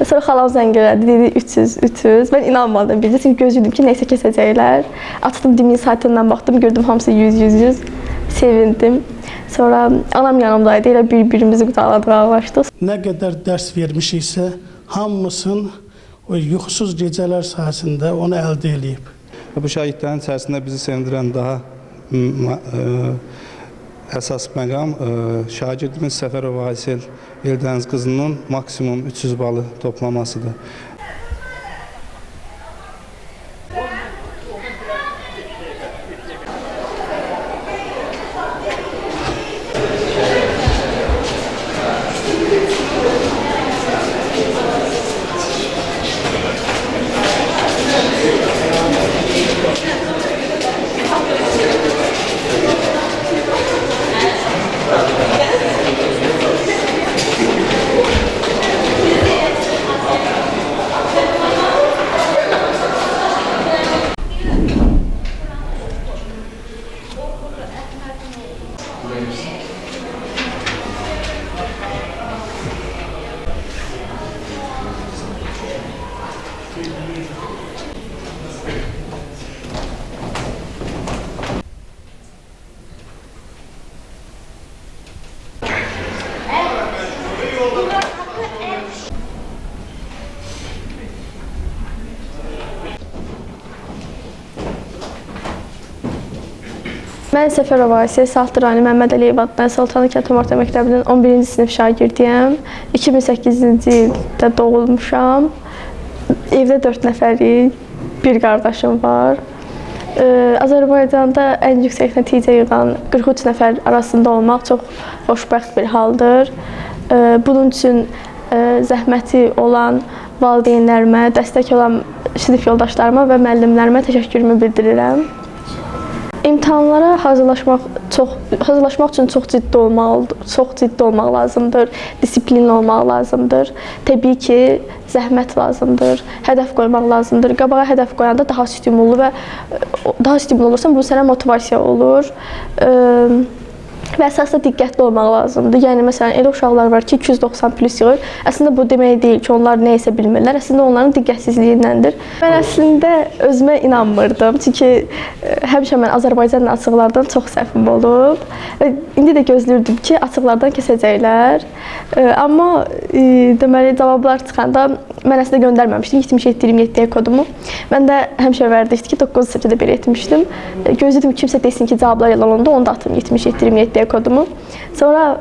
Sonra xalam zəng elədi, dedi 300, 300. Mən inanmadım bircə, çünki gözləyirdim ki, nəysə kəsəcəklər. Açdım DİMİN saytından baxdım, gördüm hamısı 100, 100, 100. Sevindim. Sonra anam yanımdaydı, elə bir-birimizi qucaqladıq, ağlaşdıq. Nə qədər dərs vermişiksə, hamısını o yuxusuz gecələr sayəsində onu əldə eləyib. Bu şagirdlərin içərisində bizi sevindirən daha əsas məqam şagirdimiz Səfərova Aysel Eldəniz qızının maksimum 300 balı toplamasıdır. Mən Səfərova Aysel, Saltlı rayonu Məmməd Əliyev adına Sultanlı kənd Orta Məktəbinin 11-ci sinif şagirdiyəm. 2008-ci ildə doğulmuşam. Evdə 4 nəfərik, bir qardaşım var. Azərbaycanda ən yüksək nəticə yığan 43 nəfər arasında olmaq çox xoşbəxt bir haldır. Bunun üçün zəhməti olan valideynlərimə, dəstək olan sinif yoldaşlarıma və müəllimlərimə təşəkkürümü bildirirəm. İmtahanlara hazırlaşmaq üçün çox ciddi olmaq lazımdır, disiplinli olmaq lazımdır. Təbii ki, zəhmət lazımdır, hədəf qoymaq lazımdır. Qabağa hədəf qoyanda daha stimullu və daha stimullu olursan, bu sənə motivasiya olur. Və əsas da diqqətli olmaq lazımdır. Yəni, məsələn, elə uşaqlar var ki, 290 plus yığır. Əslində, bu demək deyil ki, onlar nə isə bilmirlər. Əslində, onların diqqətsizliyindəndir. Mən əslində özümə inanmırdım. Çünki həmişə mən Azərbaycan açıqlardan çox səhvim olub. İndi də gözləyirdim ki, açıqlardan kəsəcəklər. Amma deməli, cavablar çıxanda mən əslində göndərməmişdim 77-27-yə kodumu. Mən də həmişə vərdişdi ki, 9-cu sinifdə də belə etmişdim. Gözləyirdim ki, kimsə desin ki, cavablar yalan olanda onu da atım 77-27-yə kodumu. Sonra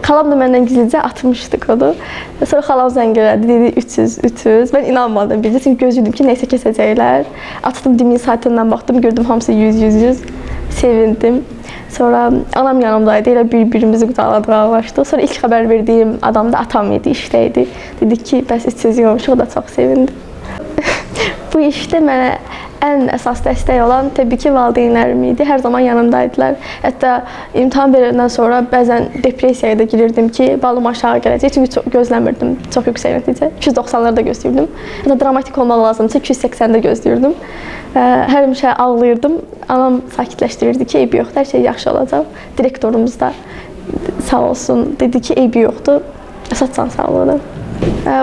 xalam da məndən gizlicə atmışdı kodu. Sonra xalam zəng elədi, dedi 300, 300. Mən inanmadım bircə, çünki gözləyirdim ki, nəysə kəsəcəklər. Açdım DİMİN saytından baxdım, gördüm hamısı 100, 100, 100. Sevindim. Sonra anam yanımdaydı, elə bir-birimizi qucaqladıq, ağlaşdıq. Sonra ilk xəbər verdiyim adam da atam idi, işdə idi. Dedik ki, bəs 300 yığmışıq, o da çox sevindi. Bu işdə mənə ən əsas dəstək olan təbii ki, valideynlərim idi. Hər zaman yanımdaydılar. Hətta imtahan verəndən sonra bəzən depressiyaya da girirdim ki, balım aşağı gələcək. Çünki çox gözləmirdim, çox yüksək nəticə. 290-larda gözləyirdim. Hətta dramatik olmaq lazımdırsa 280-də gözləyirdim. Həmişə ağlayırdım. Anam sakitləşdirirdi ki, eybi yoxdur, hər şey yaxşı olacaq. Direktorumuz da sağ olsun dedi ki, eybi yoxdur, əsas can sağlığıdır.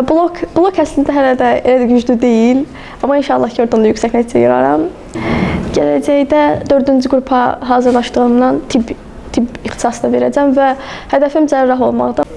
Blok əslində hələ də elə də güclü deyil, amma inşallah ki, oradan da yüksək nəticə yığaram. Gələcəkdə 4-cü qrupa hazırlaşdığımdan tibb ixtisasını verəcəm və hədəfim cərrah olmaqdır.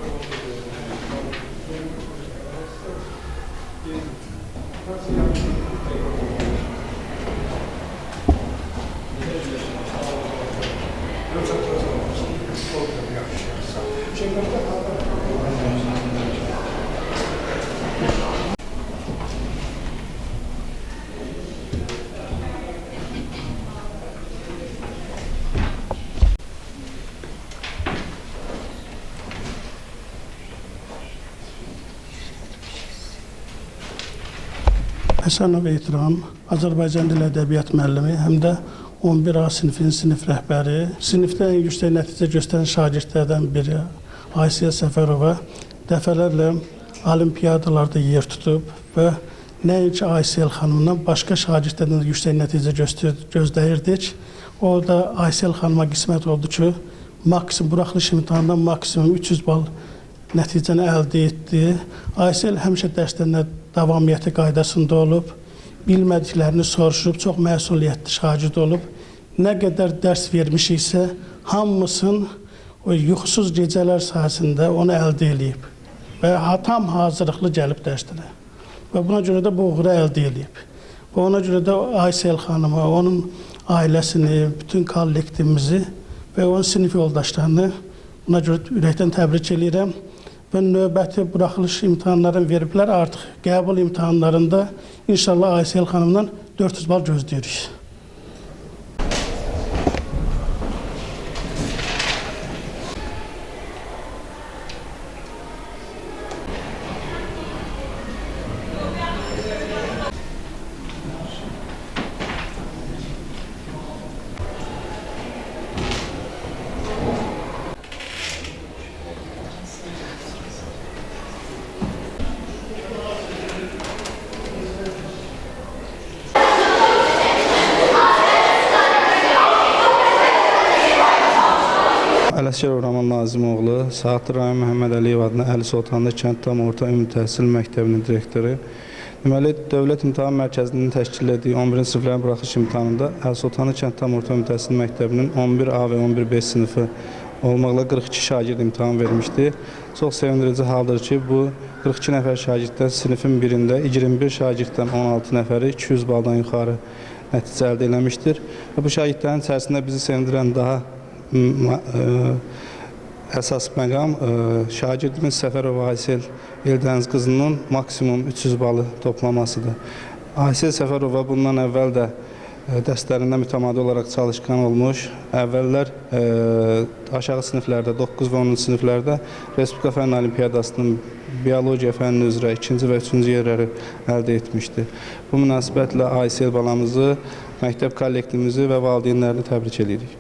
Həsənov Ehtiram, Azərbaycan Dil Ədəbiyyat müəllimi, həm də 11A sinifinin sinif rəhbəri. Sinifdə ən yüksək nəticə göstərən şagirdlərdən biri Aysel Səfərova dəfələrlə olimpiyadalarda yer tutub və nəinki Aysel xanımdan başqa şagirdlərdən də yüksək nəticə gözləyirdik. O da Aysel xanıma qismət oldu ki, maksimum buraxılış imtahanından maksimum 300 bal nəticəni əldə etdi. Aysel həmişə dərslərində davamiyyəti qaydasında olub, bilmədiklərini soruşub, çox məsuliyyətli şagird olub. Nə qədər dərs vermişiksə, hamısını o yuxusuz gecələr sayəsində onu əldə eləyib və tam hazırlıqlı gəlib dərslərə. Və buna görə də bu uğuru əldə eləyib. Və ona görə də Aysel xanımı, onun ailəsini, bütün kollektivimizi və onun sinif yoldaşlarını buna görə ürəkdən təbrik eləyirəm. Və növbəti buraxılış imtahanlarını veriblər. Artıq qəbul imtahanlarında inşallah Aysel xanımdan 400 bal gözləyirik. Ələsgərov Raman Nazimoğlu, Saatlı rayon Məhəmməd Əliyev adına Əli Sultanlı kənd tam orta ümumi təhsil məktəbinin direktoru. Deməli, Dövlət İmtahan Mərkəzinin təşkil etdiyi 11-ci siniflərin buraxılış imtahanında Əli Sultanlı kənd tam orta ümumi təhsil məktəbinin 11A və 11B sinifi olmaqla 42 şagird imtahan vermişdi. Çox sevindirici haldır ki, bu 42 nəfər şagirddən sinifin birində 21 şagirddən 16 nəfəri 200 baldan yuxarı nəticə əldə eləmişdir. Və bu şagirdlərin içərisində bizi sevindirən daha əsas məqam şagirdimiz Səfərova Aysel Eldəniz qızının maksimum 300 balı toplamasıdır. Aysel Səfərova bundan əvvəl də dərslərində mütəmadi olaraq çalışqan olmuş. Əvvəllər aşağı siniflərdə, 9 və 10-cu siniflərdə Respublika Fənn Olimpiyadasının biologiya fənni üzrə 2-ci və 3-cü yerləri əldə etmişdi. Bu münasibətlə Aysel balamızı, məktəb kollektivimizi və valideynlərini təbrik edirik.